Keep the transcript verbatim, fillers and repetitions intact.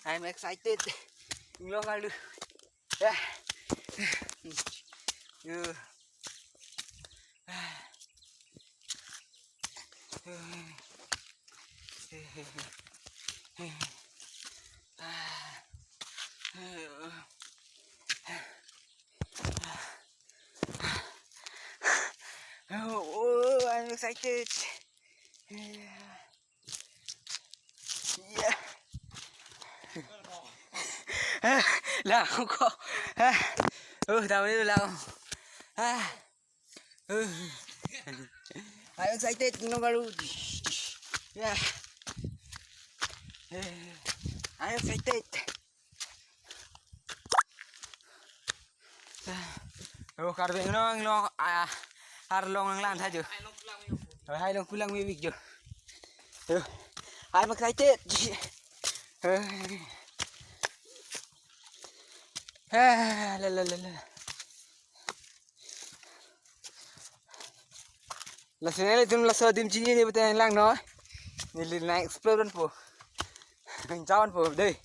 I'm excited. Inglong alu. Yeah. Uh. Oh, oh, I'm excited. Yeah. Yeah. Lang ko. Ah. Oh, dam ni lang. Ah. Oh. I'm excited, no garu. Yeah. I'm excited. Oh, Karbi Anglong, Anglong, ah, arlong nanglang tha jo. Oh, hai long pulang mimik jo. Oh, I'm excited. Oh. Ah, la, la, la, la. Laso nelitum laso adim chinine pute nanglang non. Neli nang explore ponpo. Nang jawan po dei.